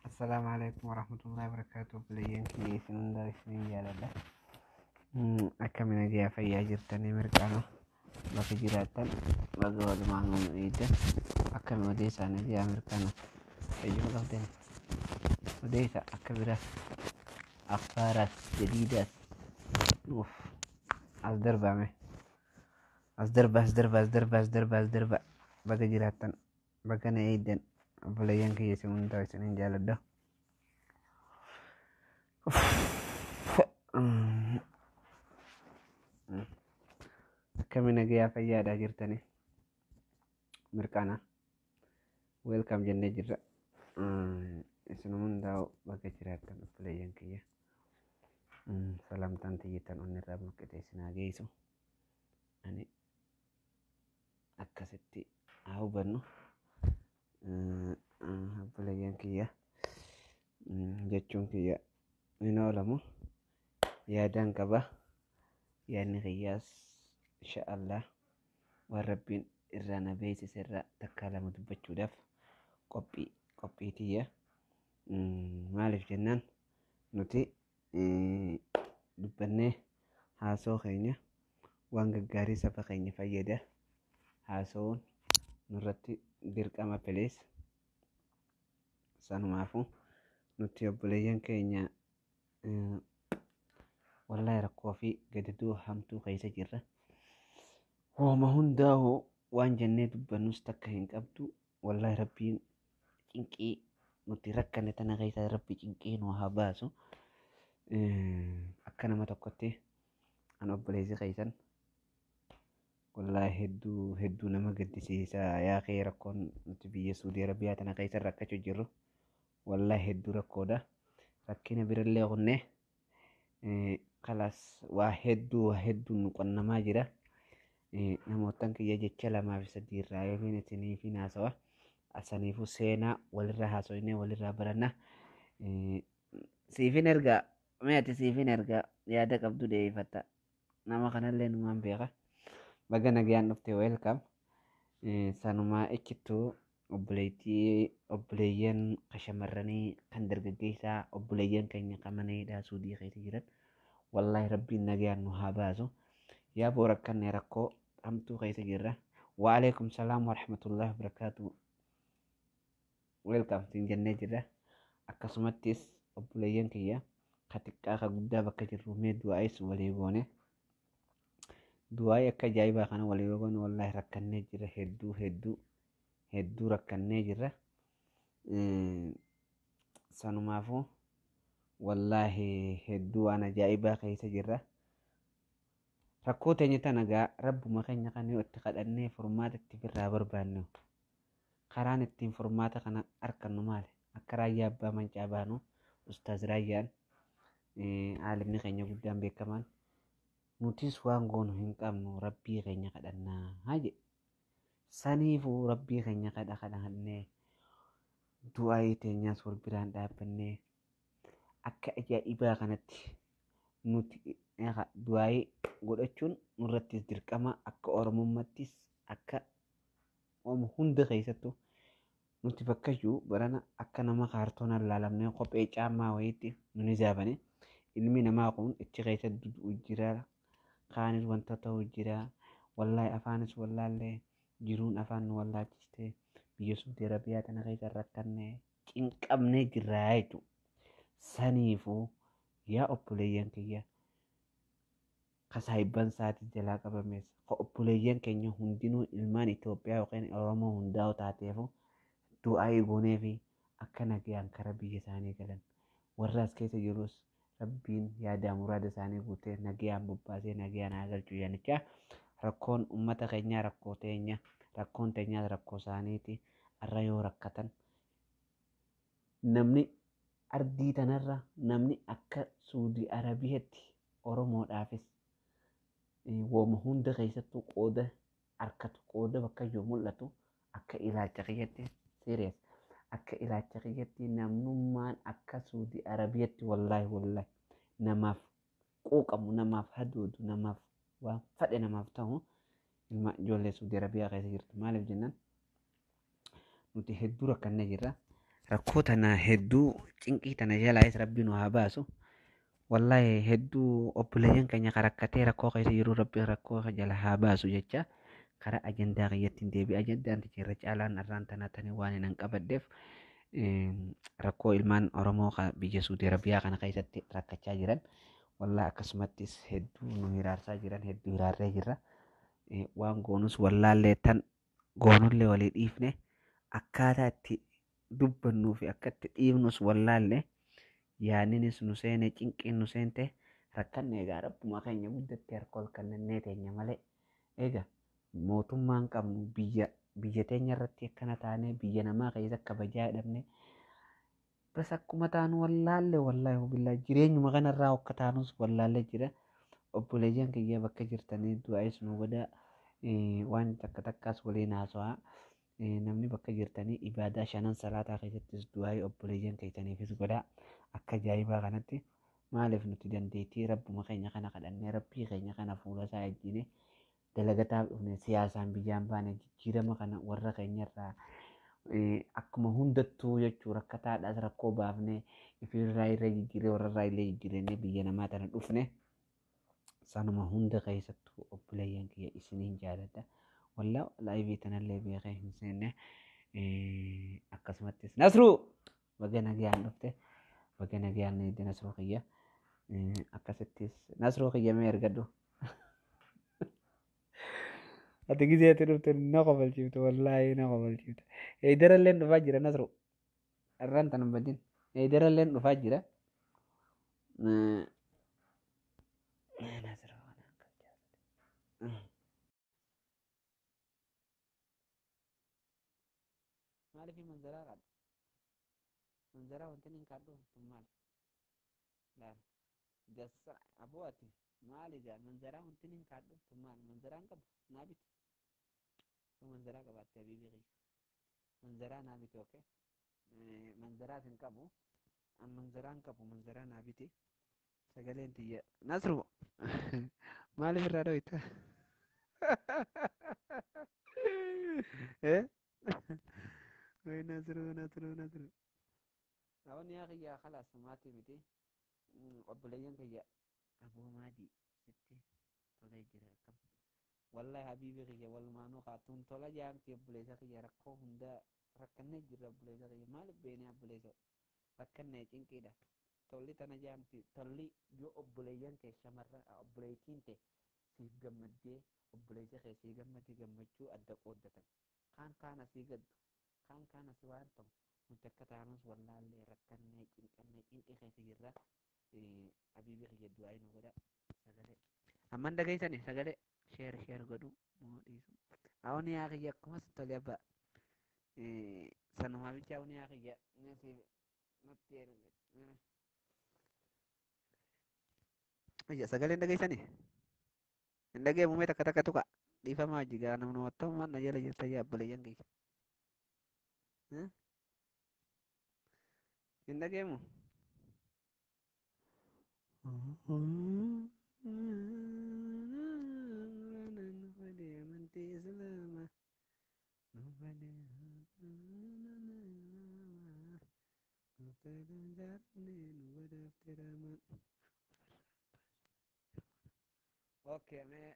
Assalaamu alaikum warahmatullahi wabarakatuh. Obboleeyyan kiyya isin hundaa isinin jaaladha. Akkami nagayaa fayyaa jirtanii mirqaana bakka jiraattan baga walumaan nu eegdan akkami odeessaa nagayaa mirqaana fayyuma qabdan odeessa akka biraa akhbaaraas jadiidaas nuuf as darbame as darba as darba as darba as darba as darba baga jiraattan baga na eegdan obboleeyyan kiyya isin hundaa isinin jaaladha. Akkami nagayaa fayyaadhaa jirtanii mirqaana weelkaam jennee jirra. Isin hundaa baga jiraattan obboleeyyan kiyya. Salamtaan tiyyattan onni irraa burqite isin haa geessu. Ani akkasitti haa hubannu. Obboleeyyan kiyya jechuun kiyya hin oolamu. Yaadaan qaba. Yaadni kiyyaas insha Allah waan rabbiin irraa na beeksise irraa takkaa lama dubbachuudhaaf qophii qophii tiyya. Maaliif jennaan nuti dubbannee haasoo keenya waan gaggaarii saba keenya fayyada haasa'uun nurratti dirqama pelees. Sanumaafuu nuti obboleeyyan keenya wallahi rakkoo fi gadadoo hamtuu keessa jirra. Hooma hundaa'u waan jennee dubbannus takka hin qabdu. Wallahi rabbiin cinqii nuti rakkanne tana keessa rabbi cinqii nu haa baasu. Akka nama tokkotti an obboleessi keessan wallahi hedduu hedduu nama gaddisiisa yaa kee rakkoon nuti biyya Suudii Arabiyaa tana keessa rakkachuu jirru. Wallahi hedduu rakkoodha. Rakkina birallee kunnee kalaas waa hedduu waa hedduu nu qonnamaa jira. Namootaan kiyya jecha lamaa fi sadii irraa yookiin isinii fi haasawa. Asaniifuu seenaa walirraa haasofnee walirraa baranna. Siifin ergaa mee ati siifin ergaa yaada qabdu dhiyeeffatta. Nama kanallee numaan beeka. Baga nagayaan dhufte welcome. Sanumaa ichittuu obboleettii obboleeyyan kan shamarranii kan dargaggeessaa obboleeyyan keenya kan mana hidhaa Suudii keessa jiran. Wallaahi rabbiin nagayaan nu haa baasu. Yaa boo rakkanne rakkoo hamtuu keessa jirra. Waalaikum salaam warahmatullahi wabarakaatu. Welcome siin jennee jirra. Akkasumattis obboleeyyan kiyya ka xiqqaa ka guddaa bakka jirru mee du'aayis walii goone. Du'aayii akka ajaa'ibaa kana walii goone wallaahi rakkannee jirra hedduu hedduu hedduu rakkannee jirra. Sanumaafuu wallaahi hedduu waan ajaa'ibaa keessa jirra. Rakkoo teenya tana gaa rabbuma keenya kan yoo itti kadhannee furmaata itti birraa barbaannu. Karaan ittiin furmaata kana argannu maali? Akka raayyaa abbaa mancaa baanu Ustaaz Raayyaan aalimni keenya guddaan beekamaan nutis waan goonu hin qabnu rabbii keenya kadhannaa haa jedhe. Saniifuu rabbii keenya kadha kadhannee du'aayii teenyaas wal biraan dhaabbannee akka ajaa'ibaa kanatti nuti du'aayii godhachuun nurrattis dirqama akka oromummaattis akka oomu hunda keessattuu nuti bakka iyyuu barana akka nama kaartoonaan laalamnee kophee caammaa wayiitti nu ni zaabane. Ilmi namaa kun ichi keessa du'u jira. Kaanis wanta ta'u jira. Wallaahi afaanis wallaallee jiruun afaan nu wallaalchiste biyya Suudii Arabiyaa tana keessa rakkanne cinqabnee jirra jechuudha. Saniifuu yaa obboleeyyan kiyya ka saahibban isaatii jalaa qabames ka obboleeyyan keenya hundinuu ilmaan Itoophiyaa yookiin Oromoo hundaa'u taateefu du'aayii goonee fi akka nagayaan kara biyya isaanii galan warra as keessa jirus rabbiin yaadaa muraada isaanii guutee nagayaan bobbaasee nagayaan haa galchu jechaa rakkoon uummata keenyaa rakkoo teenya rakkoon teenyaas rakkoo isaaniiti arra yoo rakkatan namni ardii tanarra namni akka Suudii Arabiyaatti Oromoodhaafis wooma hunda keessattuu qooda harkatu qooda bakka iyyuu mul'atu akka ilaalcha kiyyatti serious Akka ilaalcha kiyyatti namnummaan akka Suudi Arabiyaatti wallaahi wallaahi namaaf quuqamu, namaaf haduudu, namaaf waan fedhe namaaf ta'u ilma ijoollee Suudi Arabiyaa keessa jirtu. Maaliif jennaan nuti hedduu rakkannee jirra. Rakkoo tana hedduu cinqii tana jalaayis rabbi nu haa baasu. Wallaahi hedduu obboleeyyan keenya kan rakkatee rakkoo keessa jiru rabbi rakkoo jala haa baasu jecha karaa ajandaa kiyyatti hin deebi'e. Ajandaan irra caalaan irraan tana tani waan hin qabadheef rakkoo ilmaan Oromoo biyya Suudi Arabiyaa kana keessatti rakkachaa jiran wallaahi akkasumattis hedduu nu hiraarsaa jiran hedduu hiraarree jirra. Waan goonus wallaallee tan goonullee walii dhiifne akkaataa itti dubbannuu fi akka itti dhiifnus wallaallee yaadninis nu seene cinqiin nu seente rakkanne egaa rabbuma keenya guddatti harka ol kennannee teenya malee egaa mootummaan qabnu biyya biyya teenya irratti akkana taanee biyya namaa keessa kabajaa dhabne bas akkuma taanu wallaalle wallaahi billaahi jireenyuma kanarraa akka taanus wallaalle jira. Obboleeyyan kiyya bakka jirtanii du'aayis nu godhaa waan takka takkaas waliin haasawaa. Namni bakka jirtanii ibaadaa shanan salaataa keessattis du'aayii obboleeyyan keessaniifis godhaa akka ajaa'ibaa kanatti maaliif nuti dandeettii rabbuma keenya kana kadhannee rabbii keenya kana fuula isaa ejjine dalagataaf dhufne siyaasaan biyyaan baane jijjiirama kana warra keenyarraa akkuma hundattuu jechuu rakkataadhaas rakkoo baafnee ifirraa irra jijjiirree warrarraa illee jijjiirree biyya namaa tana dhufne sanuma hunda keessattuu obboleeyyan kiyya isiniin jaaladha. Wallaa laayivii tanallee beekee hin seenne akkasumattis Nasruu baga nagayaan dhufte baga nagayaan eegde Nasruu kiyya akkasittis Nasruu kiyya mee ergadhu. Ati gisee ati dhufte na kofalchiifte wallaahi na kofalchiifte. Eedaralleen dhufaa jira Nasruu irraan tan hin badin eedaralleen dhufaa jira. Nasruu maaliif manzaraa qaadha? Manzaraa wanti inni kaadhu tun maal? Laal gassa aboo ati maali gaa manzaraa wanti inni kaadhu tun maal? Manzaraa hin qabu naa biti. Yoo manzaraa qabaatte habiibii kiyya. Manzaraa naa biti okay. Manzaraas hin qabu. Manzaraa hin qabu manzaraa naa biti. Sagaleen tiyya. Nasru maaliif irraa dhoyta? Way Nasru Nasru Nasru. Awwan yaa kiyya khalaas maatii miti. Obboleeyyan kiyya aboo maadii sitti tolee jira akkam. Wallahi habiibi kiyya walumaanuu kaatuun tola jaamti obboleessa kiyya rakkoo hundaa rakkannee jirra obboleessa kiyya maaliif beene obboleessa rakkannee cinqiidha. Tolli tana jaamti tolli yoo obboleeyyan kee shamarran obboleettiin tee siif gammaddee obboleessa kee sii gammadee gammachuu adda qooddatan. Kaan kaan asii gaddu kaan kaan asii waan ta'u nuti akka taanus wallaallee rakkannee cinqannee cinqii keessa jirra. Habiibi kiyya du'aa nu godha sagalee. Amman dhageessani sagalee sheer sheer godhu moo dhiisu. Awwan yaa kiyya akkuma sitti tole abbaa. Sanumaa bicha awwan yaa kiyya natti heerume. Iyya sagaleen dhageessani? Hin dhageemu mee takka takka tuqa. Dhiifamaa hojii gaa namni wattammaan na jala jirta yaa obboleeyyan kiyya. Hin dhageemu? Okay, mee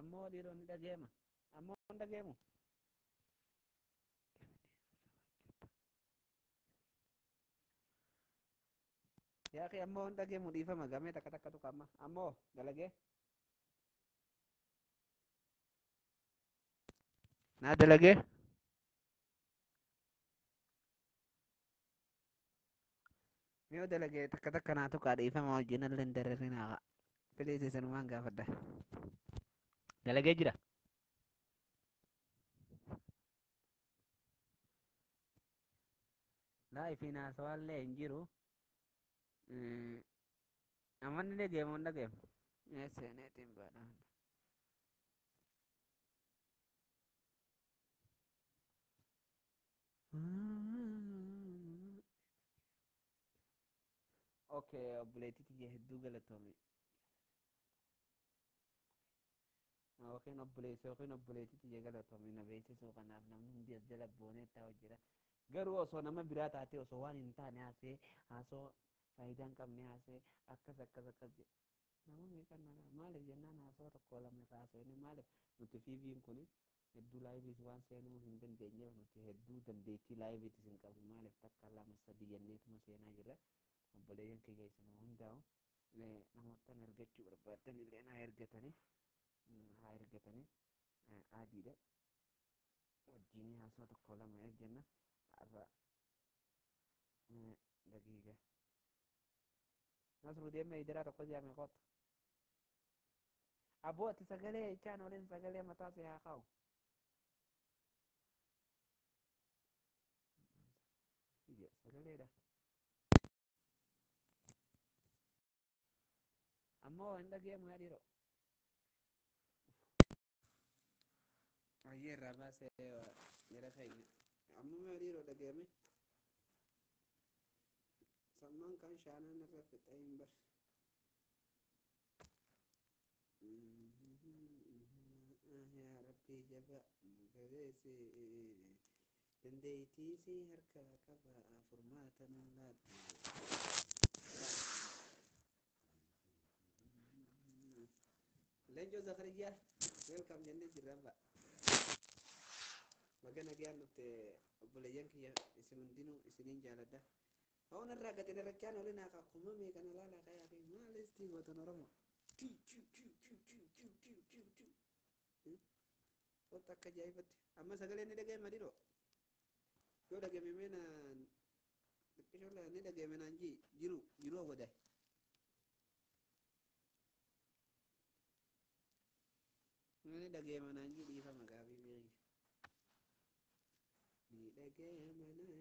ammoo dhiironni dhageema. Ammoo hin dhageemu. Yaa akhi ammoo hin dhageemu dhiifama gamee takka takka tuqa amma. Ammoo dalagee. Naa dalagee. Yoo dalagee takka takka naa tuqaa dhiifama wajjin illee hin dararinaa. Please isanumaan gaafadha. Dalagee jira. Laa ifiin haasawaallee hin jiru. Ammanni dhageemu hin dhageemu. Seeneetiin baadha. Okay, obboleettii tiyya hedduu galatoomi. Yookiin obboleessa yookiin obboleettii tiyya galatoomi na beeksisuu kanaaf namni hundi as jala boonee taa'u jira. Garuu osoo nama biraa taatee osoo waan hin taane haasee haasoo faayidaa hin qabne haasee akkas akkas akkas jedhe. Nama meeqan maaliif jennaan haasoo tokko lama irraa haasofne maaliif nuti fiiviin kun hedduu laayiviis waan seenuu hin dandeenyeef nuti hedduu dandeettii laayiviitis hin qabnu maaliif takka lama sadi jenneetuma seenaa jirra. Obboleeyyan kiyya isin hundaa'u namoottan ergachuu barbaaddan illee haa ergatanii haa ergatanii adiidha. Wajjin haasoo tokko lama erganna har'a daqiiqa. Nasruu deemee idiraa tokko jaame qoota. Aboo ati sagalee jechaan waliin sagalee mataa si haa kaa'u. Sagaleedha. Ammoo hin dhaga'amu yaa dhiiroo. Ayyee irraa baasee jara keenya. Ammoo yaa dhiiroo dhaga'ame. Sammaan kan shaanaan irra fixee hin bar. Yaa Rabbii jaba gabeessi dandeettii si harka qaba furmaata nu laadhu. Leencoo Zakariyaa welcome jennee jirra abba. Baga nagaan dhufte obboleeyyan kiyya isin hundinuu isiniin jaaladha. Hawan irraa gadi darachaan olin haa kuma meeqan ilaalaa kayaa fi maal istii gootan Oromoo. Tiu tiu tiu tiu tiu tiu tiu tiu tiu. Wanta akka ajaa'ibatti. Amma sagaleen ni dhaga'ama dhiiroo. Yoo dhaga'ame mee naan xiqqishoollee ni dhaga'ame naan jii jiru jiru godhe. Ni dhaga'ama naan jii dhiifama gaabii beeyi. Ni dhaga'ama naan jii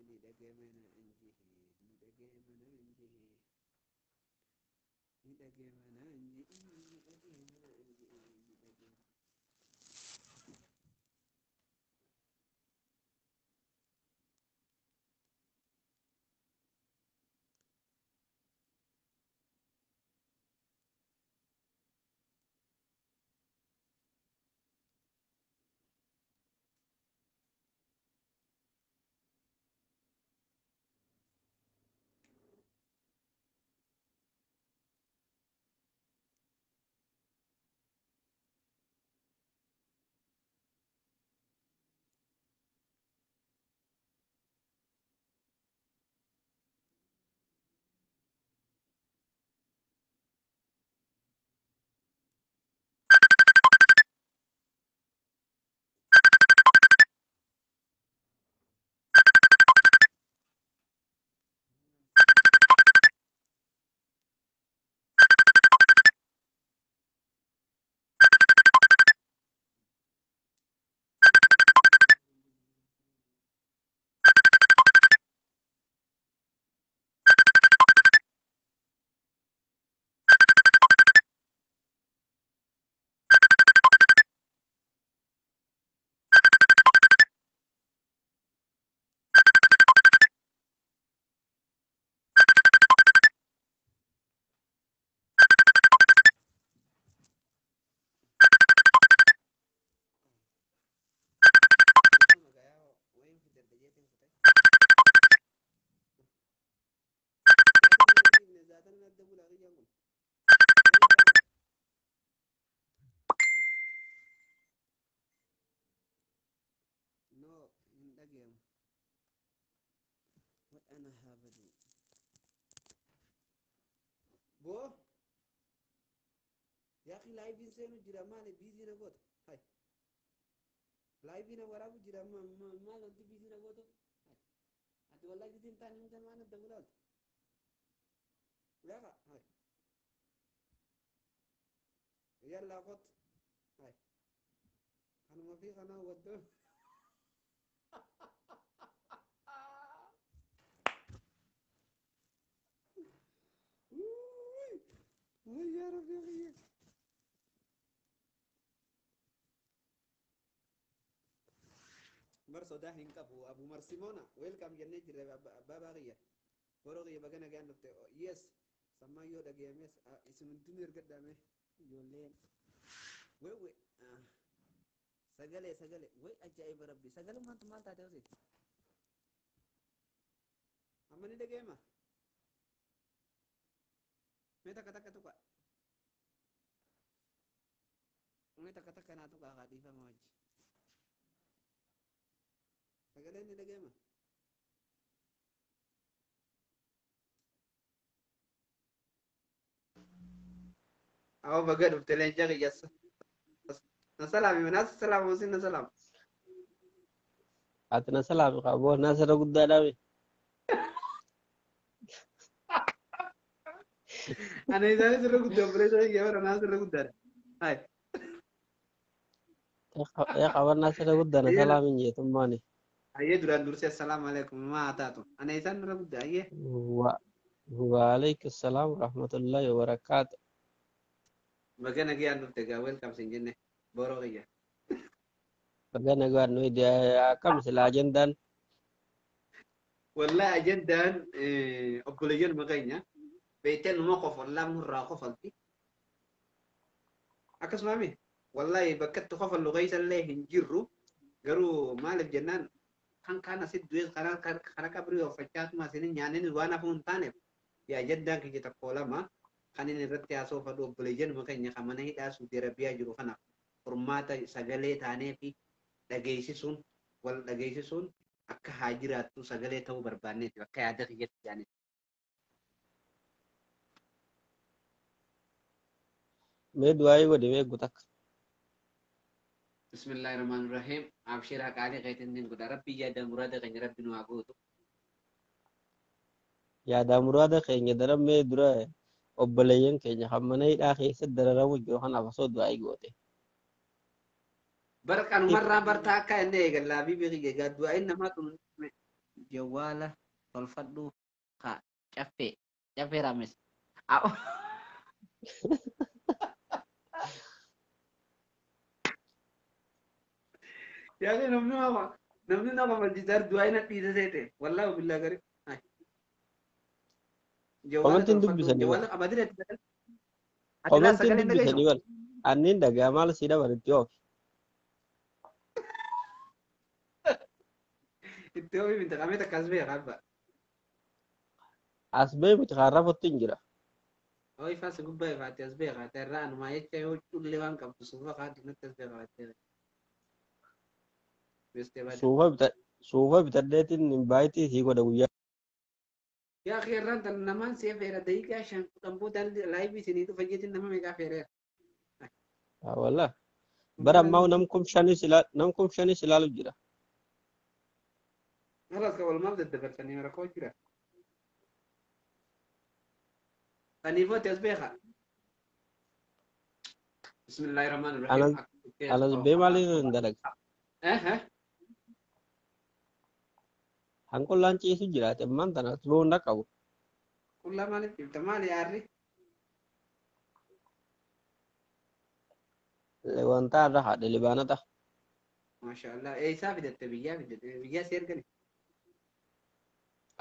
ni dhaga'ama naan jii ni dhaga'ama naan jii ni dhaga'ama naan jii ni dhaga'ama naan jii ni dhaga'ama. No, hin dhaga'amu. Wadhana haa badu. Boo! Yaa akhi laayiviin seenu jira maali biizii na goota? Hai. Laayivii na waraabu jira maal wanti biizii na gootu? Hai. Ati wallahi biizii hin taane hunda maal adda bulaaltu? Yaaqa hai. Yallaa kot. Hai. Kanuma fi kanaa waddoo. Wuy yaa Rabbi kiyya. Bar sodaa hin qabu. Abu Marsimoona welcome jennee jirra abbaa kiyya. Boroo kiyya baga nagaan dhufte. Yes. Sammaan yoo dhagayames isin hundinuu ergadhaame ijoolleen. Wewe sagalee sagalee way ajaa'iba rabbi sagalee maaltu maal taate hosi? Amma ni dhagayama? Mee takka takka tuqa. Mee takka takka naa tuqa haa dhiifama wajji. Sagaleen ni dhagayama? Awo baga dhufte leenca kiyyassa. Na salaami naas salaam hosin na salaam. Ati na salaami qaboo naasirra guddaadhaami. Ana isaanis irra guddaa obboleessa kiyya bara naas irra guddaadha. Hai. Ee qaban naasirra guddaa na salaamin jeetummaani. Ayyee duraan dursee assalaamu alaikum maa haa taatu. Ana isaan irra guddaa ayyee. Waalaikum salaam warahmatullahi wabarakaatu. Baga nagaan dhufte gaa welcome sin jenne boroo kiyya. Baga nagaan nu akkam sila ajendaan. Wallahi ajendaan obboleeyyan maqeenya beektee numa qofallaa nurraa qofalti. Akkasuma wallahi bakka itti qofallu keessa illee hin jirru garuu maaliif jennaan kan kaan asitti du'es kana qabrii offachaatuma isin nyaannin waan hafuu hin taaneef yaa ajendaan kiyya tokko lama kan inni irratti haasoo fadhu obboleeyyan maqeenya kan mana hidhaa Suudi Arabiyaa jiru kanaaf furmaata sagalee taanee fi dhageessisuun wal dhageessisuun akka haa jiraattu sagalee ta'uu barbaanneeti akka yaada kiyyatti yaani. Mee du'aayii godhi mee gutakka. Bismillahirrahmanirrahim. Abshir haqaalee keetiin godha. Rabbi yaada muraada keenya rabbi nu haa guutu. Yaada muraada keenya daran mee dura obboleeyyan keenya kan mana hidhaa keessatti dararamu jiru kanaaf osoo du'aayii goote. Bara kanumarraa bartaa akka inni eegallaa fi beekii egaa du'aayiin namaa tun jawwaala tolfadhu haa caffee caffee raames. Yaani namni nama namni nama majjisaar du'aayiin adhiisa seete wallaahi billaa gari. Jawwaala Komantiin tolfadhu dubbisanii wal. jawwaala abadira itti ati laa Komantiin sagalee hin dubbisanii dhageessu. wal. Anniin dhagaa maal sii dhaban itti oofi. Itti oofi minta qamee takka as beeka abba. As bee miti kan rafutti hin jira. Oo ifaa si gubbaa ifaatti as beeka ati irraa anumaa jecha yoo cullee waan qabdu suufa kaadhi natti as beeka ati. Beestee baate. Suufa bita suufa bitadheetiin baayitii sii godha guyyaa. Yaa akhi irraan tan namaan see feera daqiiqaa 5 10 booda laayivii isinii dhufa jeetiin nama meeqaa feereera. Walla. Bara ammaa nam kum shanis ilaalu jira. Halas ka walumaaf daddabarsanii rakkoo jira. Saniifoo ati as beeka. Bismillahirrahmanirrahim. Anas bee maaliif hin dalaga? Eh. Hanqollaan ciisu jiraate ammaan tana as ba'uu hin qabu. Qullaa maaliif dhibta maali yaarri? Wanta irra haadha libaanata. Maashaallah. Eessaa fidatte biyyaa fidatte biyyaa si ergani?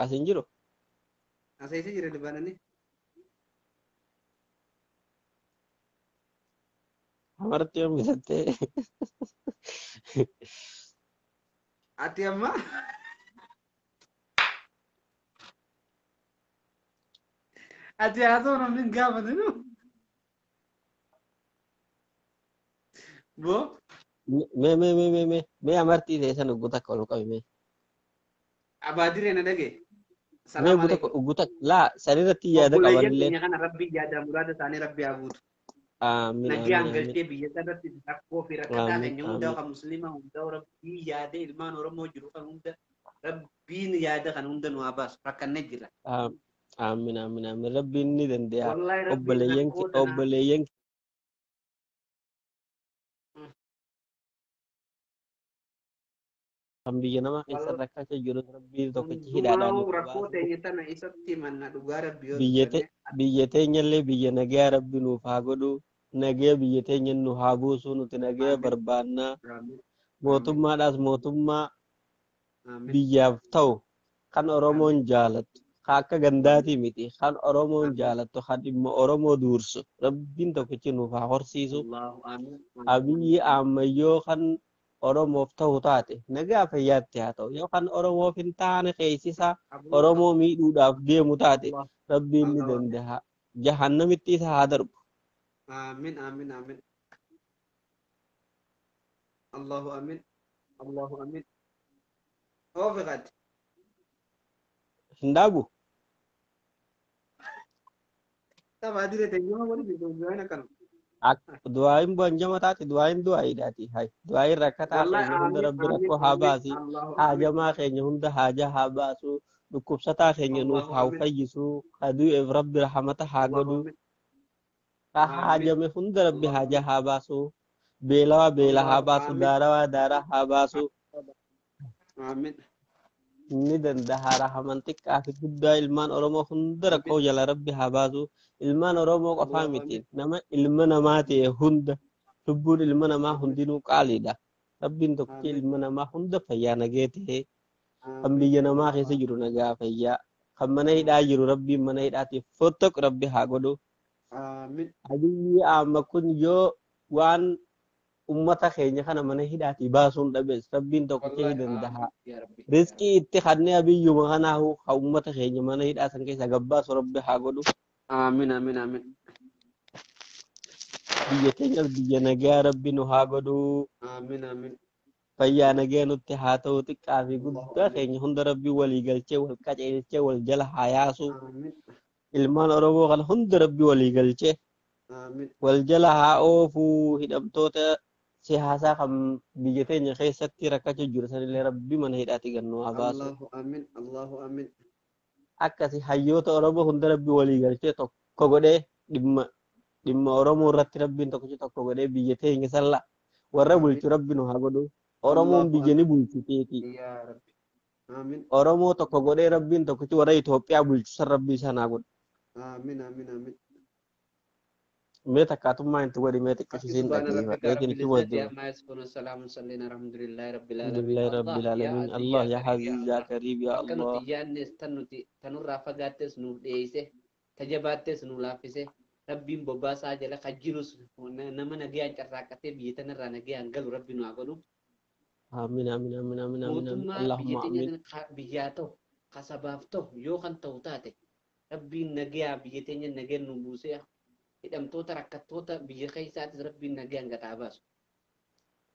As hin jiru. As eessa jira libaanani? Amartti yoom bitattee? Ati amma ati haasoo namni hin gaafatinu. Boo Mee mee mee mee mee mee amartii ta'e sana ugguu takka ol qabi mee. Abaadiree na dhage. Mee Salaam ugguu takka alaikum. ugguu takka laa sanirratti yaada Obboleeyyan qabanillee. keenya kana rabbi yaada muraada isaanii rabbi haa guutu. Aamin Nagaan aamin aamin. galtee biyya sanatti rakkoo fi rakkataa Aamin keenya hundaa aamin. kan musliima hundaa rabbii yaada ilmaan Oromoo jiru kan hunda rabbiin yaada kan hunda nu haa baasu rakkannee jira. Aamin aamin aamin rabbiin ni danda'a. Wallahi rabbiin Obboleeyyan rakkoo tana obboleeyyan kan biyya nama keessa rakkachaa jiru rabbiin tokkichi hidhaadhaan Hundumaa nu rakkoo baasu. teenya tana isatti manna dhugaa rabbi yoo Biyya dubbanne biyya teenyallee biyya nagaa rabbi nuuf haa godhu. Nagaya biyya teenya nu haa buusu nuti nagaya aamin barbaannaa. aamin aamin Mootummaadhaas mootummaa Amiin. Biyyaaf ta'u kan Amiin. Oromoon jaalattu kan akka gandaatii miti kan Oromoon Amiin. jaalattu kan dhimma Oromoo duursu Rabbiin tokkichi nuuf haa horsiisu. Allahu amiin. Amiin. Abiyyi Amiin. ammayyoo kan Oromoof ta'u taate nagaa fayyaatti haa ta'u, yoo kan Oromoof hin taane keessisaa Aboo Oromoo miidhuudhaaf deemu taate Allah. Rabbiin ni Allahu amiin. danda'a. Jahannamitti isa haa darbu. Amiin. Amiin. Amiin. Allahu amiin. Allahu amiin. Oofiqat. Hin dhaabu. Taphaa dire tenyuma wali jirtu akkana. Du'aayin bu'anjama taate du'aayin du'aayiidhaati. Hay du'aayin rakkataa Wallahi keenya hunda amiin Rabbi amiin rakkoo haa amiin. baasi. Allahu amiin. Haajamaa keenya hunda haajaa haa baasu. Dhukkubsataa keenya nuuf Allahu haa amiin. fayyisu. Kadu'eef Rabbi rahmata haa Allahu godhu. amiin. Ka Amiin. haajame hunda Rabbi Allahu haajaa amiin. haa baasu. Beelawaa beela haa Allahu baasu. amiin. Daarawaa daaraa haa baasu. Amiin. Ni danda'a rahaman xiqqaa fi guddaa ilmaan Oromoo hunda Amiin. rakkoo jala Rabbi haa baasu. Ilmaan Oromoo qofaa Allahu miti amiin. nama ilma namaa ta'e hunda lubbuun ilma namaa Amiin. hundinuu qaaliidha. Rabbiin tokkichi Amiin. ilma namaa hunda fayyaa nagee ta'e kan Amiin. biyya namaa keessa jiru nagaa fayyaa kan mana hidhaa jiru Rabbiin mana hidhaatiif fottoq Rabbi haa godhu. Amiin. Abiyyi amma kun yoo waan ummata keenya kana mana hidhaatii baasuun dhabees Rabbiin tokkichi ni Wallahi danda'a. amiin. Yaa Rabbi. Yaa Rizqii itti kannee abiyyuma kanaahu haa ummata keenya mana hidhaa san keessa gabbaasu Rabbi haa godhu. Amiin. Amiin. Amiin. Biyya keenyas biyya nagaa Rabbi nu haa godhu. Amiin. Amiin. Fayyaa nagaa nutti haa ta'u xiqqaa fi Allahu guddaa amiin. keenya hunda Rabbi walii galchee wal qaceelchee wal jala haa yaasu. Amiin. Ilmaan Oromoo kana hunda Rabbi walii galchee Amiin. wal jala haa oofuu hidhamtoota siyaasaa kan biyya teenya keessatti rakkachuu jiru sanillee Rabbi mana hidhaatti gannu haa baasu. Allahu amiin. Allahu amiin. Akkasi hayyoota Oromoo hunda Rabbi walii galchee tokko godhee dhimma dhimma Oromoo irratti Rabbiin tokkichi tokko godhee biyya teenya salla warra Amiin. bulchu Rabbi nu haa godhu. Oromoon Allahu biyya ni amiin. bulchiteeti. Yaa Rabbi. Amiin. Oromoo tokko godhee Rabbiin tokkichi warra Itoophiyaa bulchu san Rabbi isaan haa godhu. Amiin. Amiin. Amiin. Mee takkaatummaa itti godhi mee xiqqishu Rabbi siin subhaana rabbika dhaggeeffadheetiin rabbil itti izzati wajjin. amma yasifuun wassalaamu salliin alhamdulillahi rabbil aalamiin. Alhamdulillahi Allah Rabbil yaa Alamin. Aziz Allah yaa yaa Kariim yaa Aziz yaa Allah. Kariim yaa Bakka nuti Allah. yaadnes tan nuti tanurraa fagaattes nuuf dhiyeesse tajabaattees nu laaffise Rabbiin bobbaasaa jala kan jirus nama nagayaan carraaqqatee biyya tanarraa nagayaan galu Rabbi nu haa godhu. Amiin amiin amiin amiin amiin amiin. Mootummaa biyya Allahumma teenya amiin. tana biyyaa ta'u kasabaaf ta'u yoo kan ta'u taate Rabbiin nagayaa biyya teenya nagayaan nu buusee hidhamtoota rakkattoota biyya keessaatis Rabbiin nagayaan gataa baasu.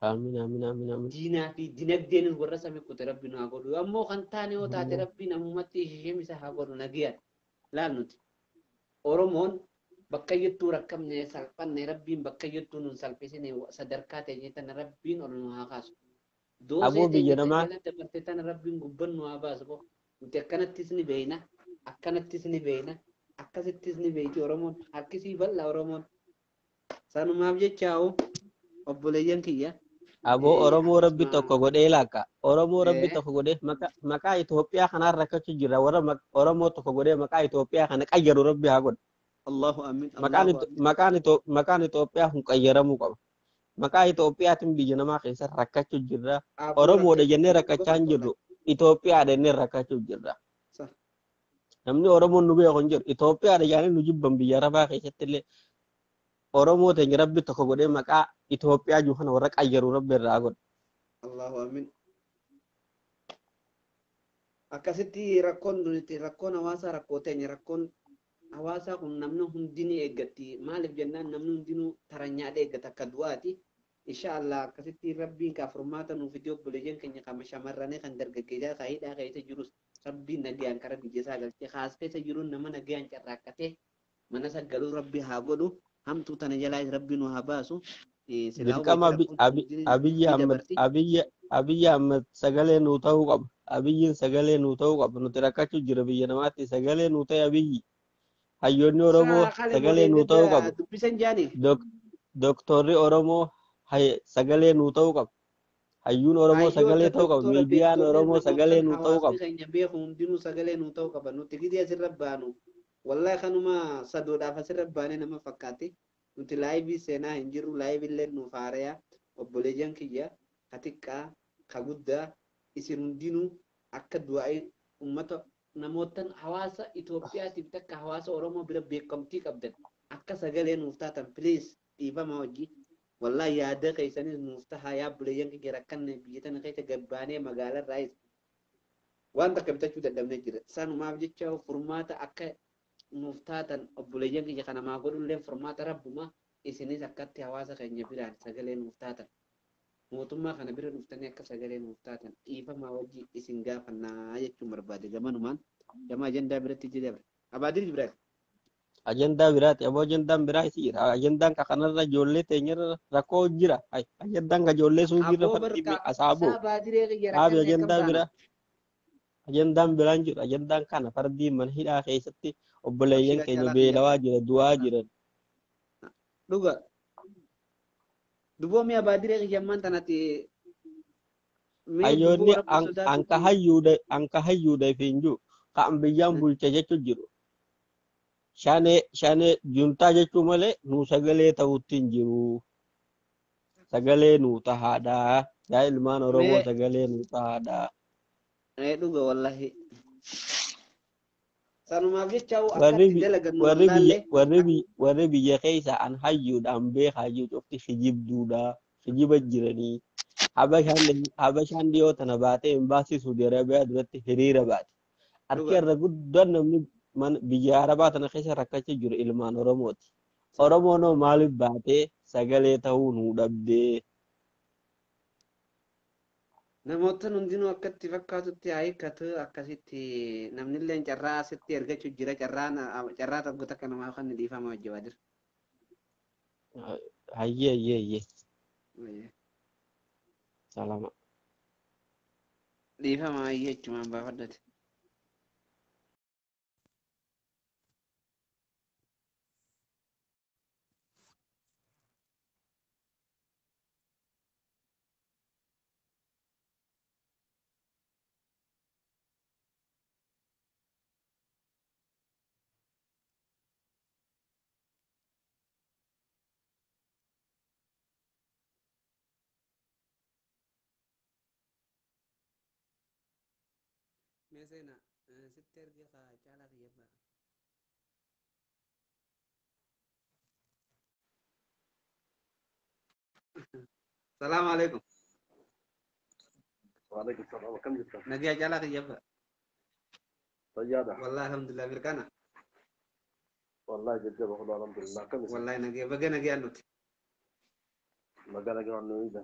Amiin amiin amiin amiin. Diinaa fi dinagdeenis warra sami kute Rabbi nu haa godhu. Ammoo kan taane yoo taate Amiin. Rabbiin ammumatti isheen isa haa godhu nagayaan. Laal nuti Oromoon bakka jettuu rakkamne salphanne Rabbiin bakka jettuu nun salphisine sadarkaa teenya tana Rabbiin ol nu haa kaasu. Doosee Aboo biyya teenya tan namaa jala dabarte tana Rabbiin gubban nu haa baasu boo. Nuti akkanattis ni beeyna, akkanattis ni beeyna, akkasittis ni beeyti Oromoon. Harkisii bal'aa Oromoon. Sanumaaf jecha hoo obboleeyyan kiyya. Aboo Oromoo Rabbi Akkasuma tokko godhee laakka. Oromoo Rabbi tokko godhee maqaa Itoophiyaa kanaan rakkachuu jira. Warra Oromoo tokko godhee maqaa Itoophiyaa kana qayyaru Rabbi haa godhu. Allahu amiin. Maqaan Allahu amiin. Maqaan Itoophiyaa kun qayyaramuu qaba. Maqaa Itoophiyaatiin biyya namaa keessa rakkachuu jirra. Aboo Oromoodha rakkachuu jennee jirra rakkachaa hin wallahi. jirru. Itoophiyaadha jennee rakkachuu jirra. Sa. Namni Oromoon nu beeku hin jiru. Itoophiyaadha jedhanii nu jibban biyya Arabaa keessatti illee Oromoo teenya Rabbi tokko godhee maqaa Itoophiyaa jiru kana warra qayyaru Rabbi irraa godhu. Allahu amiin. Akkasitti rakkoon nuti rakkoon hawaasaa rakkoo teenya rakkoon hawaasaa kun namni hundi ni eeggatti. Maaliif jennaan namni hundinuu taranyaadha eeggata akka du'aati. Insha Allah akkasitti Rabbiin kaa furmaata nuuf fidee obboleeyyan keenya kan shamarranii kan dargaggeessaa kan hidhaa keessa jirus Rabbiin nagayaan kara biyya isaa galchee haas keessa jiruun nama nagayaan carraaqqatee mana saggaluu Rabbi haa godhu. Hamtuu tana jalaa Rabbi nu haa baasu. Silaa Dirqama hubatte rakkoon hundinuu Abiyyi ni Ahmad dabarti. Abiyyi Ahmad sagalee nuu ta'uu qaba. Abiyyiin sagalee nuu ta'uu qaba. Nuti rakkachuu jira biyya namaatti sagalee nuu ta'e Abiyyi. Hayyoonni Oromoo Saa kalee sagalee nuu ta'uu qabu. dubbisan jaani. Doktorri Oromoo sagalee nuu ta'uu qaba. Hayyuun Oromoo Hayyoota sagalee ta'uu qaba. doktora Miidiyaan beektonni Oromoo sagalee namoottan nuu ta'uu hawaasni qaba. keenya beeku hundinuu sagalee nuu ta'uu qaba. Nuti gidee asirra baanu. Wallahi kanuma sadoodhaaf asirra baanee nama fakkaate. Nuti laayivii seenaa hin jirru. Laayivii illee nuuf haareya. Obboleeyyan kiyya ka xiqqaa ka guddaa Isin hundinuu akka du'aa'ii uummata namootan hawaasa Itoophiyaatiif takka hawaasa Oromoo bira beekamtii qabdan akka sagalee nuuf taatan please dhiifama hojii. Wallahi yaada keessanis nuuf tahaa yaa buleeyyan kiyya rakkanne biyya tana keessa gabbaanee magaalaa irraayis waan takka bitachuu dadhabnee jira. Sanumaaf jecha furmaata akka nuuf taatan obboleeyyan kiyya kana maa godhullee furmaata rabbuma isinis akkatti hawaasa keenya biraan sagalee nuuf taatan. Mootummaa kana bira dhuftanii akka sagalee nuuf taatan dhiifamaa wajji isin gaafannaa jechuun barbaade gamanumaan gama ajandaa biratti itti dabre. Abaadir Jibraal. Ajandaa biraati. Aboo ajandaan biraa isi jira. Ajandaan ka kanarra ijoollee teenyarra rakkoo jira. Ajandaan ka ijoollee suuqiirra Aboo fardii barka asaaboo. isaa baadiree kiyya Dhaabi rakkanne akkam ajandaa taana. biraa. Ajandaan biraan jiru. Ajandaan kana fardii mana hidhaa keessatti obboleeyyan Abshira keenya caalaa kiyya. beelawaa jira, du'aa jiran. Dhuga. Duboo mi'a baadiree kiyya ammaan tanatti mee duboo Hayyoonni rabbi sodaatu anka hayyuudha ifiin jiru. Ka an biyyaan bulcha jechuun jiru. Shanee shanee juntaa jechuu malee nuu sagalee ta'utti hin jiru. Sagalee nuu tahaadha. Yaa ilmaan Oromoo mee sagalee nuu tahaadha. Dhuga wallahi. Sanumaaf jecha Warri akkatti bi- dalagannu warri biyya wallaallee warri biyya warri biyya keessa an hayyuudha an beekaa jiru cufti kijibduudha. Kijiba jiranii. Habashaan dhiyoo tana baatee imbaasii Suudi Arabiyaa duratti hiriira baate. Harki dhuga. irra guddaan namni mana biyya Arabaa tana keessa rakkachaa jiru ilmaan Oromooti. Oromoon hoo maaliif baatee sagalee ta'uu nuu dhabdee? Namoota hundinuu akkatti fakkaatutti haa hiikkatu akkasitti namnillee carraa asitti argachuu jira carraan carraa tokko takka namaa kan dhiifama wajji jira. Hayyee hayyee hayyee. Salama. Dhiifama hayyee jechumaan baafadhate. Mee seenaa sitti erge kaa caalaa kiyya ba'a. Salaamu alaikum. وعليكم السلام وكم جبت Nagaa caalaa kiyya ba'a. طيادة Wallahi alhamdulillah mirkana. والله جد جاب والله الحمد لله كم اسم Wallahi nagaa baga nagaa nuti. ما قال لك انه اذا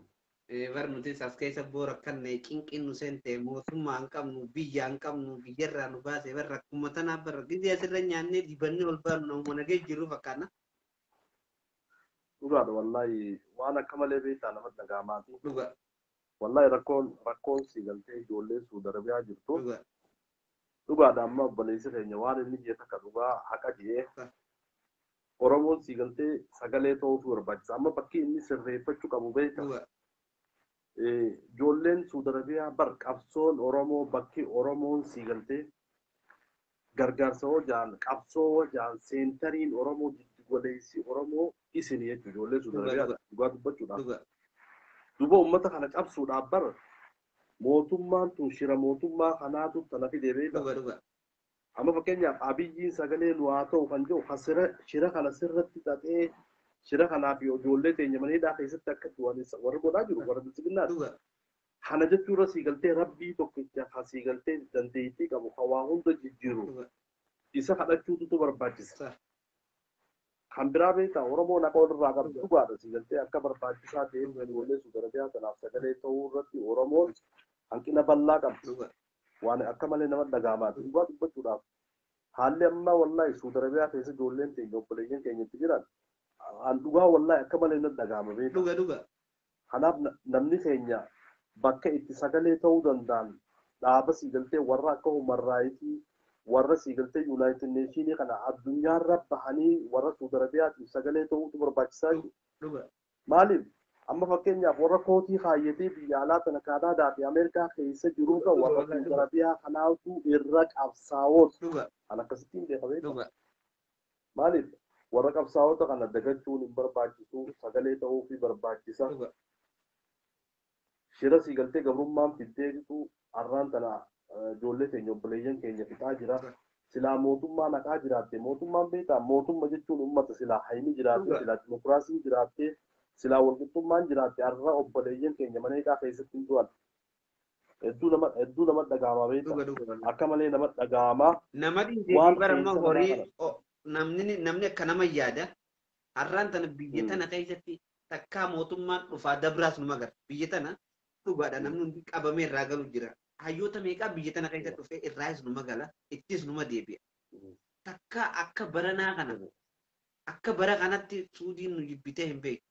Bar nuti as keessa boora kanne cinqin nu seente mootummaa hin qabnu biyya hin qabnu biyyarraa nu baase bar rakkuma tanaaf bar gizee asirra nyaannee dibannee ol baanu namuma nagee jiru fakkaanna. وقال والله وانا كما لي بيت انا مدنا قاماتي Dhuga والله ركون ركون سيغلتي جولي سود عربيا جبتو dhuga dhugaadha amma obboleessi keenya waan inni jee takka dhugaa haqa jee Oromoon siigaltee sagalee ta'uutu barbaachisa. Amma bakki inni sirreeffachuu qabu beekta. Dhuga Ijoolleen Suudi Arabiyaa bar qabsoon Oromoo bakki Oromoon siigaltee gargaarsa hoo jaan qabsoo hoo jaan seentariin Oromoo giddugaleessi Oromoo isin jechuudha ijoollee Suudi dhuga Arabiyaa dhuga dhugaa dubbachuudhaaf. dhuga Duuba uummata kana cabsuudhaaf bar mootummaan tun shira mootummaa kanaatu tana fidee beekta. Dhuga dhuga Amma fakkeenyaaf Abiyyiin sagalee nu haa ta'u kan jiru kan shira kana sirratti xaxee shira kanaa fi ijoollee teenya mana hidhaa keessatti akka du'an warri godhaa jiru warra bilchiginnaati. Dhuga Kana jechuurra siigaltee rabbii tokkicha kan siigaltee dandeettii qabu kan waa hunda jijjiiru dhuga isa kadhachuutu barbaachisa. Sa Kan biraa beektaa Oromoon akka walirraa qabdu dhuga dhugaadha siigaltee akka barbaachisaa ta'eef dhuga dhuga ijoollee Suudi Arabiyaa tanaaf sagalee ta'uu irratti Oromoon hanqina bal'aa qabdi. Dhuga Waan akka malee nama dhaga'amaati. Dhugaa dubbachuudhaaf haalli ammaa wallahi Suudi Arabiyaa keessa ijoolleen teenya obboleeyyan keenya itti jiran an dhugaa wallahi akka malee nama dhaga'ama beektaa. Dhuga dhuga Kanaaf namni keenya bakka itti sagalee ta'uu danda'an dhaaba siigaltee warra akka human raayitii warra siigaltee yuunaayitid neeshinii kana addunyaarra bahanii warra Suudi Arabiyaatiif sagalee ta'uutu barbaachisaa jiru. Dhuga Maaliif amma fakkeenyaaf warra kootii kaayyatee biyya alaa tana Kaanaadaa fi Ameerikaa keessa jiruurra Dhuga warra wallahi Suudi dhuga Arabiyaa kanaatu irra qabsaa'oota. Dhuga Kan akkasittiin beeka beektaa. Dhuga Maaliif warra qabsaa'ota kana dagachuun hin barbaachisu sagalee ta'uufii barbaachisa. Dhuga. Shira sii galtee gabrummaan fiddeetu arraan tana ijoollee keenya obboleeyyan keenya fixaa jira. Silaa mootummaan haqaa jiraatte mootummaan beektaa mootumma jechuun uummata silaa hayni jiraatte silaa dimokiraasiin jiraatte silaa walqixxummaan jiraatte arra obboleeyyan keenya mana hidhaa keessatti hin du'an. Hedduu nama dhaga'ama beektaa akka malee nama dhaga'ama. Nama dhiisee bara amma horii namni akka nama yaada har'aan tana biyya tana keessatti takkaa mootummaan dhufaa dabraas nu magarra biyya tana dhugaadha namni hundi qabamee irraa galu jira. Hayyoota meeqaa biyya tana keessa dhufee irraas numa gala ittis numa deebi'a. Takka akka baranaa kana akka bara kanatti suudiin nu jibbitee hin beeku.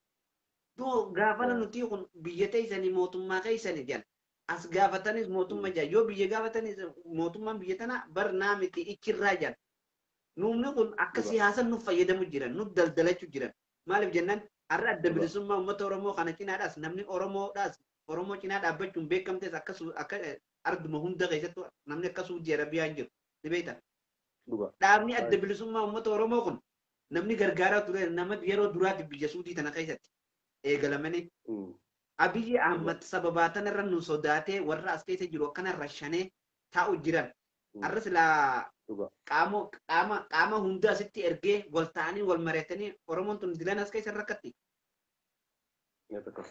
Doo gaafana nuti kun biyya teessanii mootummaa keessanii jedhan as gaafatanis mootummaa jedhan yoo biyya gaafatanis mootummaan biyya tana barnaa miti ichirraa jedhan. Nuumni kun akka siyaasan nuuf fayyadamu jiran nu daldalachuu jiran maaliif jennaan har'a adda bilisummaa uummata Oromoo kana cinaadhaas namni Oromoodhaas Oromoo cinaa dhaabbachuun beekamtes akka arduma hunda keessattuu namni akka Suudii Arabiyaa hin jiru ni beekta. Dhaabni adda bilisummaa uummata Oromoo kun namni gargaaraa ture nama yeroo duraati biyya Suudii tana keessatti eegalamanii. Abiyyi Ahmad sababaa tanarra nu sodaatee warra as keessa jiru akkana rashanee taa'u jiran. Har'a silaa qaama hunda asitti ergee wal ta'anii wal mari'atanii Oromoon tun dilan as keessa rakkatti.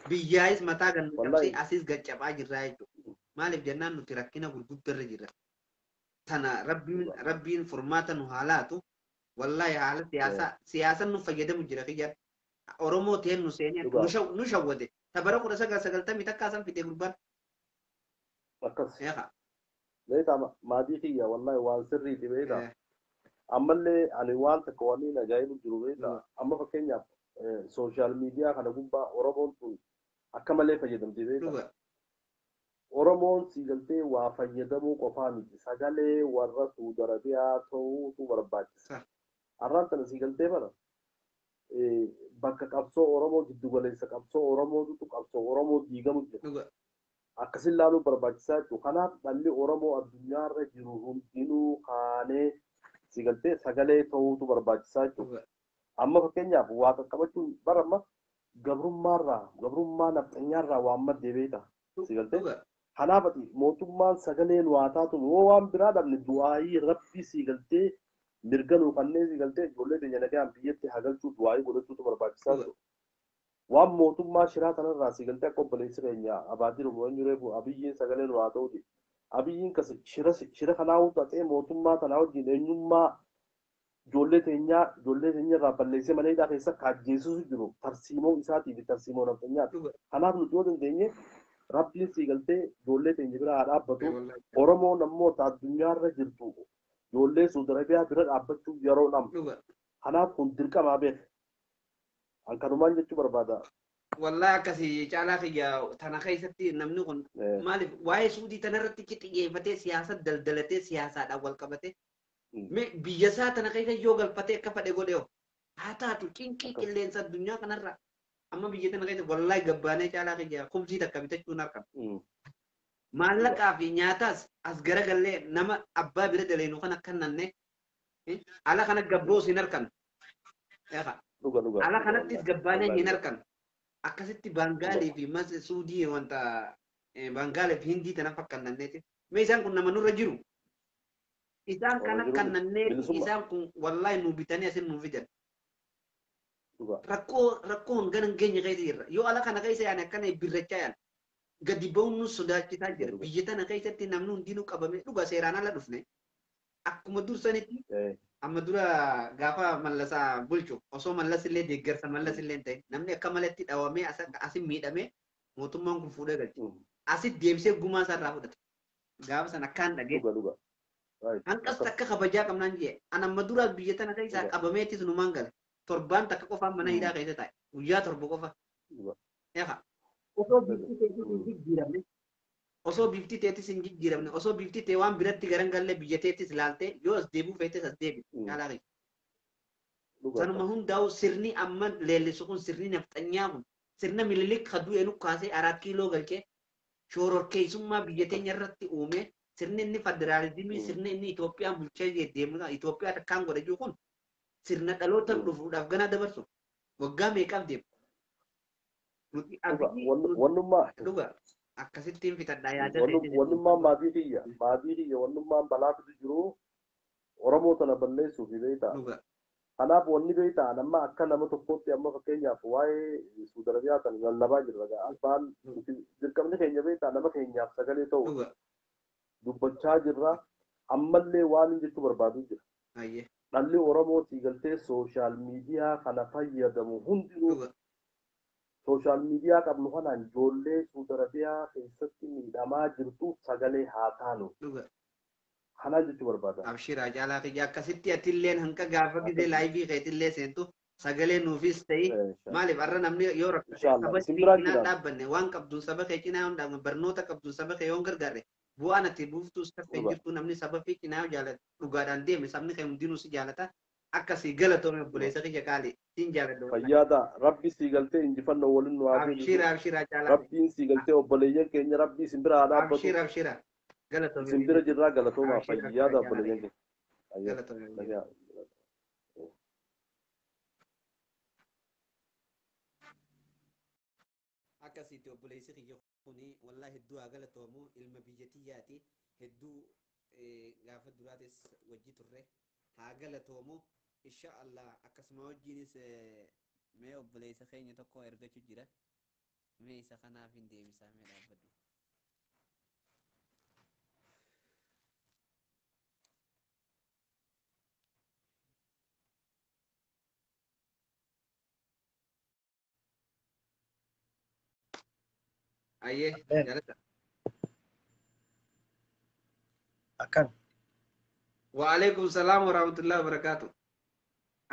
Biyyaayis mataa gannu cabsee asis gaccabaa jirraa jechuudha. Maaliif jennaan nuti rakkina gurguddarra jirra. Tana rabbiin furmaata nu haa laatu. Wallaahi haala siyaasaa siyaasan nu fayyadamu jira kiyya. Oromoo ta'een nu seenee nu shawwate. Tabara 1990 takkaa san fidee gurbaan. Akkas. Beektaa maatii kiyya wallaahi waan sirriiti beektaa. Ammallee ani waan takka waan inni ajaa'ibu jiru beektaa. Amma fakkeenyaaf sooshaal miidiyaa kana gubbaa Oromoon tun akka malee fayyadamti beektaa. Oromoon sii galtee waa fayyadamuu qofaa miti sagalee warra Suudi Arabiyaa ta'uutu barbaachisa. Har'aan tana sii galtee bara bakka qabsoo Oromoo giddugaleessa qabsoo Oromootu qabsoo Oromoo diigamu jira. Akkasin laaluu barbaachisaa jechuudha. Kanaaf dhalli Oromoo addunyaarra jiru hundinuu kaanee sii galtee sagalee ta'uutu barbaachisaa jechuudha. Amma fakkeenyaaf waa qaqqabachuun bara amma gabrummaa nafxanyaarraa waan maddee beektaa sii galtee. Kanaaf ati mootummaan sagalee nu haa taatu yoo waan biraa dhabne du'aayii rabbii sii galtee mirga nuu kanneen sii galtee ijoollee keenya nagaan biyyatti haa galchuu du'aayii godhachuutu barbaachisaa jechuudha. Waan mootummaa shiraa kanarraa sii galtee akka obboleessi keenya Abaadir Eenyu reefu Abiyyiin sagalee nu haa ta'uti. Abiyyiin kas shira kanaa xaxee mootummaa tanaa wajjin eenyummaa ijoollee teenyaa irraa balleessee mana hidhaa keessa kaajjeessisu jiru tarsiimoo isaatii fi tarsiimoo nafxanyaati. Kanaaf nuti yoo dandeenye Rabbiin sii galtee ijoollee teenya bira haa dhaabbatu. Oromoon ammoo addunyaarra jirtu ijoollee Suudi Arabiyaa bira dhaabbachuuf yeroo dhamma. Kanaaf kun dirqamaa beeka. An kanumaan jechuu barbaada. Wallaahi akkasii caalaa kiyya tana keessatti namni kun maaliif waa'ee Suudii tanarratti xiyyeeffatee siyaasa daldalatee siyaasaadhaan wal qabatee biyya isaa tana keessa yoo galfatee akka fedhe godhee haa taatu cinqii qilleensa addunyaa kanarra amma biyya tana keessa wallaahi gabbaanee caalaa kiyya kubsii takka bitachuun harkama. Maallaqaa fi nyaataas as garagallee nama abbaa bira daleenu kan akka nanne ala kana gabboos hin harkan. Ala kanattis gabbaanee hin harkan. Akkasitti Bangaalii fi Suudii wanta Bangaalii fi Hindii tana fakkannanneeti. Mee isaan kun nama nurra jiru. Isaan kana kannanneeti isaan kun wallaahi nu bitanii asin nu fidan. Rakkoo hangana hin geenye keessa jirra. Yoo ala kana keessa yaane akkana birrachaa yaane gadi ba'uun nu sodaachisaa jira. Biyya tana keessatti namni hundinuu qabame dhuga seeraan ala dhufne akkuma dursanitti amma dura gaafa Mallasaa bulchu osoo Mallas illee deeggarsa Mallas illee hin ta'in namni akka malatti dhawamee asin miidhamee mootummaan kun fuudhee galche. Asit deebisee gumaa isaarraa fudhate. Gaafa sana akkaan dhagee. Hanqas takka kabajaa qabnaan jee an amma dura biyya tana keessaa qabameetis numaan gale. Torbaan takka qofaan mana hidhaa keessa taa'e. Guyyaa 7 qofa. Osoo bifti teetis hin jijjiiramne osoo bifti teetis hin jijjiiramne osoo bifti tee waan biratti garangallee biyya teetis laaltee yoo as deebi'uu feetes as deebi. Caalaa keessa. Sanuma hundaa'u sirni amma leellisu kun sirni nafxanyaa kun sirna Minilik kaduu enu kaasee 4 kiiloo galchee shororkeessummaa biyya teenya irratti uume sirni inni federaalizimii sirni inni Itoophiyaan bulchee deemu Itoophiyaa takkaan godhe jiru kun sirna dhaloota dhufuudhaaf ganaa dabarsu waggaa meeqaaf deemu. Nuti Abiyyi dhuga Akkasittiin fitadhaa yaada keetiin. Wannummaan maatii kiyya maatii kiyya wannummaan balaa fidu jiru Oromoo tana balleessuuf beektaa. Kanaaf wanni beektaa amma akka nama tokkootti amma fakkeenyaaf waa'ee Suudi Arabiyaa tan lallabaa jirra gaa abbaan dirqamni keenya beektaa nama keenyaaf sagalee ta'u dubbachaa jirra ammallee waan hin jechuu barbaadu jira. Dhalli Oromoo galtee sooshaal miidiyaa kana fayyadamu hundinuu sooshaal miidiyaa qabnu kanaan ijoollee Suudi Arabiyaa keessatti miidhamaa jirtu sagalee haa taanu. Kanaan jechuu barbaada. Abshira caalaa kiyya akkasitti atilleen hanqa gaafa gizee laayivii keetillee seentu sagalee nuufis ta'i maaliif har'a namni yoo rakkate saba cinaa dhaabbanne waan qabduun saba kee cinaa yoo dhaabbanne barnoota qabduun saba kee yoo gargaarre bu'aan ati buuftuus takka hin jirtu namni saba fi cinaa yoo jaalate dhugaadhaan deeme sabni kee hundinuu si jaalata akkasii galatoome obboleessa kiyya qaali siin jaaladha. Fayyaada rabbi sii galtee injifannoo waliin nu haa Abshira abshira caalaa. Rabbiin sii galtee obboleeyyan keenya rabbii isin bira haa dhaabbatu. Abshira abshira. Galatoome. Isin bira jirraa galatoomaa fayyaada obboleeyyan keenya. Galatoome. Akkasitti obboleessi kiyya kuni wallahi hedduu haa galatoomu ilma biyya tiyyaati hedduu gaafa duraatis wajji turre haa galatoomu insha Allah akkasuma wajjiinis mee obboleessa keenya tokko ergachuu jira mee isa kanaaf hin deebisaa mee dhaabbadhu. Ayyee jaalata. Akkam. Waalaikum salaam wa rahmatullahi wa barakaatu.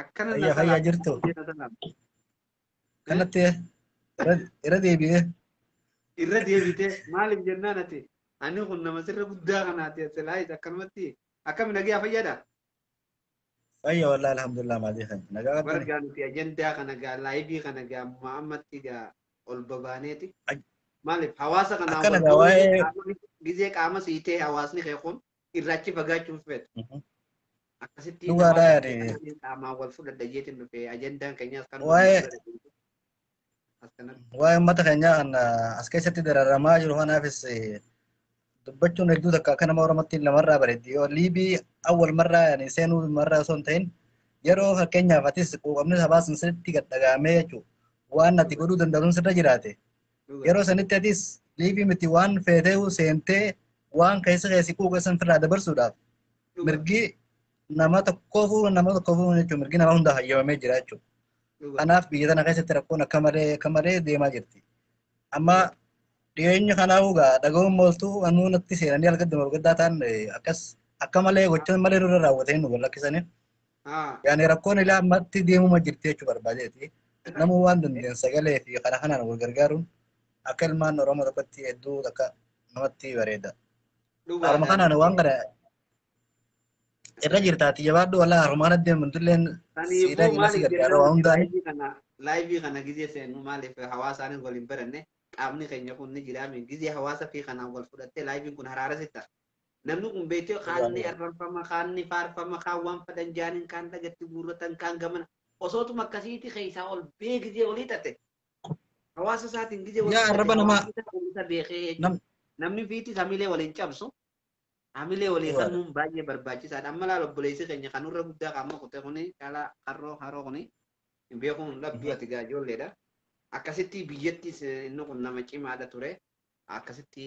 Akkana Fayyaa fayyaa jirtu. Kanatti irra deebi'ee. Irra deebitee maaliif jennaan ati ani kun nama sirra guddaa kanaati silaayis akkanumatti akkami nagaa fayyaadha. Fayyaa wallahi alhamdulillah maatii kan nagaa qabdani. Wargaa nuti ajandaa kana gaa laayivii kana gaa Muhammatti gaa ol babaaneeti. Maaliif hawaasa kanaa Akkana gaa waa'ee gizee qaama siitee hawaasni kee kun irraachi fagaachuun feetu. Akkasitti Dhugaadha yaade. qaamaan wal fudhadha jeetiin dhufe ajandaan keenyaas kan Waa'ee waa'ee uummata keenyaa kan as keessatti dararamaa jiru kanaafis dubbachuun hedduu takka akka nama Oromootti lamarraa bareeddi. Yoo Liibii awwal marraa yaani seenuu marraa osoo hin ta'in yeroo fakkeenyaaf atis quuqamni sabaa sun sirriitti gad dhagahamee jechuudha. Waan ati godhuu danda'uun sirra jiraate. Yeroo sanitti atis Liibii miti waan feetee seentee waan keessa keessi quuqa san firraa dabarsuudhaaf mirgi nama tokkoofuu jechuun mirgi nama hundaa hayyamamee jira jechuudha. Kanaaf biyya tana keessatti rakkoon akka malee deemaa jirti. Amma dhiyeenya kanaafuu gaa dhaga'uun mooltuu anuu natti seenanii algadda morgaddaa ta'an akkas akka malee gochaan malee nurra raawwatanii nu lakkisanii. Yaani rakkoon ilaa ammatti deemuma jirti jechuu barbaadeeti. Namuu waan dandeen sagalee fi kana kanaan wal gargaaruun akka ilmaan Oromoo tokkotti hedduu takka namatti bareeda. Haruma kanaan waan kana irra jirtaati jabaadhu walaa haruma kana deemtulleen siidaa jala si gargaara waan hundaan. Laayivii kana gizee seennu maaliif hawaasaanis wal hin baranne qaamni keenya kun ni jiraame gizee hawaasa fi kanaan wal fudhattee laayiviin kun haraara sitta. Namni kun beektee kaanni arrabfama kaanni faarfama kaan waan fedhan jaaniin kaan dhagatti guurratan kaan gamana osootuma akkasiiti keessaa ol bee gizee olii tate. Hawaasa isaatiin gizee Yaa arraba namaa beekee namni fiitis hamilee waliin cabsu hamilee walii kennuun baay'ee barbaachisaadha. Amma laal obboleessi keenya kanurra guddaa qaama kutee kuni caalaa harroo haroo kuni hin beekuun dhabduu ati gaa ijoolleedha. Akkasitti biyyattis inni kun nama cimaadha ture. Akkasitti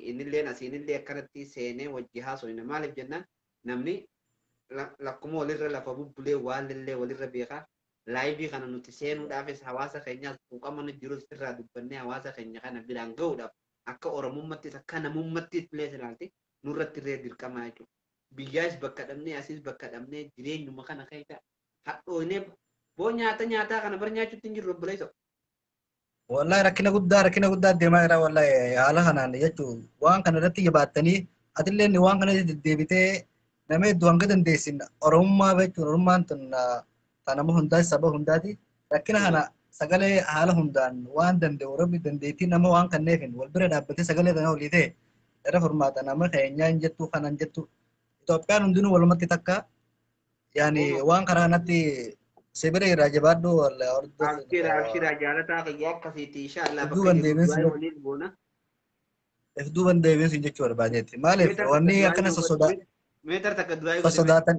innilleen asiinillee akkanatti seenee wajji haasofne maaliif jennaan namni lakkuma walirra lafa bubbulee waalillee walirra beekaa. Laayivii kana nuti seenuudhaafis hawaasa keenyaas quuqama nu jirus irraa dubbannee hawaasa keenya kana biraan gahuudhaaf akka Oromummaattis akka namummaattis illee ilaalte nurratti illee dirqama jechuudha. Biyyaas bakka dhabnee asiis bakka dhabnee jireenyuma kana keessa hadhoonee boo nyaata nyaataa kana bar nyaachuutti hin jirru obboleessa. Wallahi rakkina guddaa deemaa jira wallahi haala kanaan jechuun waan kana irratti jabaattanii atillee waan kana deddeebitee nama hedduu hanga dandeessin Oromummaa jechuun Oromummaan tun nama hundaati saba hundaati rakkina kana sagalee haala hundaan waan danda'u rabbi dandeettii nama waan kanneefin wal bira dhaabbatee sagalee kana olii ta'e irra furmaata nama keenyaa hin jettu kanan jettu Itoophiyaan hundinuu walumatti takka yaani waan karaa kanatti sibira irraa jabaadhu walla Abshira abshira jaalataa kiyya akkasiiti inshallah Hedduu kan deebiin bakka waliin goona. If duuban deebiin siin jechuu barbaadeetti. Maaliif Meetar takka wanni du'aa akkana nu godhi. Meetar takka du'aa godhi mee. sossodaatan.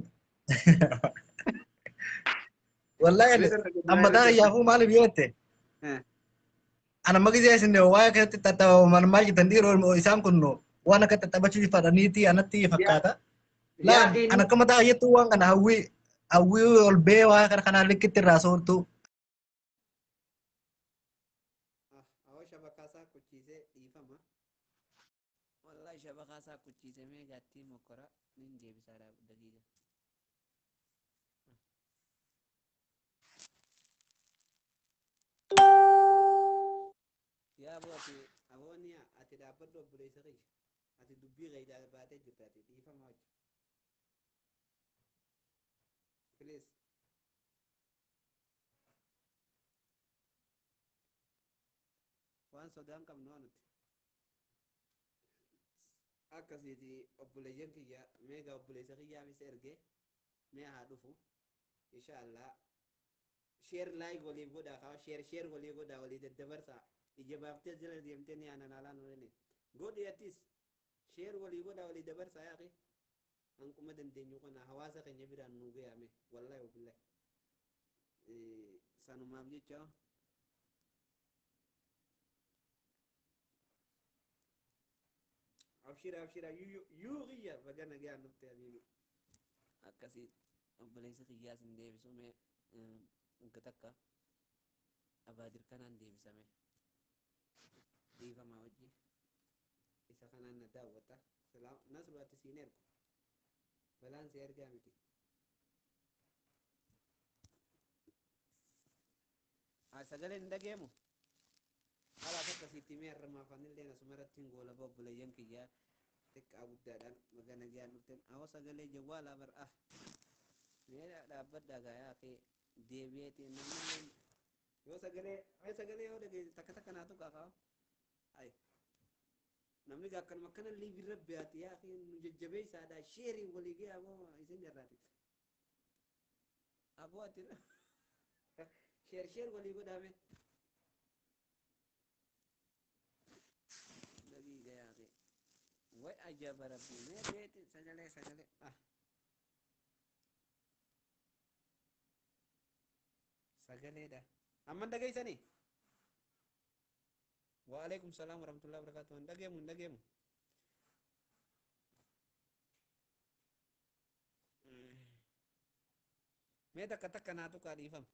Wallaahi Meetar takka du'aa amma godhi. taa yaafuu maaliif yoo jette ana magizee isin waa'ee kanatti tattabaman maal jettan dhiiroo isaan kun waan akka tattaphachuu fadhaniiti anatti fakkaata. Laan Yaa ana akka mataa jettu waan kana hawwii hawwii ol bee waa kana kanaa likkitti irraa soortu. Awwa shabakaasaa kuchiisee dhiifama. Wallahi shabakaasaa kuchiisee mee gaattii mokkora nin deebisaadha daqiiqa. Yaa aboo ati aboonni ati dhaabbadhu obboleessa kiyya. Ati dubbii qeeydaa baatee jirta ati dhiifama wajji. Please. Waan sodaan qabnu waan nuti. Akkasiiti obboleeyyan kiyya meegaa obboleessa kiyyaafis ergee mee haa dhufu. Inshaallah share like waliif godhaa kaa share share walii godhaa walii daddabarsaa ija baaftee jala deemtee ni aanan alaan olini godhi atis share walii godhaa walii dabarsaa yaaqi hanquma dandeenyu kana hawaasa keenya biraan nu gayame wallahi wabillahi sanumaaf jecha abshira abshira yuu kiyya baga nagaan dhufte habiibi akkasii obboleessi kiyyaas hin deebisu mee unka takka abaadir kanaan deebisame dhiifamaa wajji isa kanaan na daawwata silaa nasru ati siin ergu balaan si ergaa miti sagaleen hin dhageemu kalaas akkasitti mee harmaafanillee asumarratti hin goolaba obboleeyyan kiyyaa xiqqaa guddaadhaan baga nagaan dhuften awwa sagalee jawwaalaa bar ah mee dhaabbadhaa gaayaa kee deebi'eeti namni yoo sagalee mee sagalee yoo dhageesse takka takka naa tuqaa kaa ay namni gaa akkanuma akkana liivirra beati yaa kee nu jajjabeessaadha sheerii walii gee aboo isin jarraati aboo ati sheer sheer walii godhaame daqiiqa yaa kee way ajaba rabbii mee beeti sagalee sagalee ah sagaleedha amman dhageessanii waalaikum salaam warahmatullahi wabarakatuh hin dhageemu hin dhageemu mee takka takka naa tuqaa dhiifama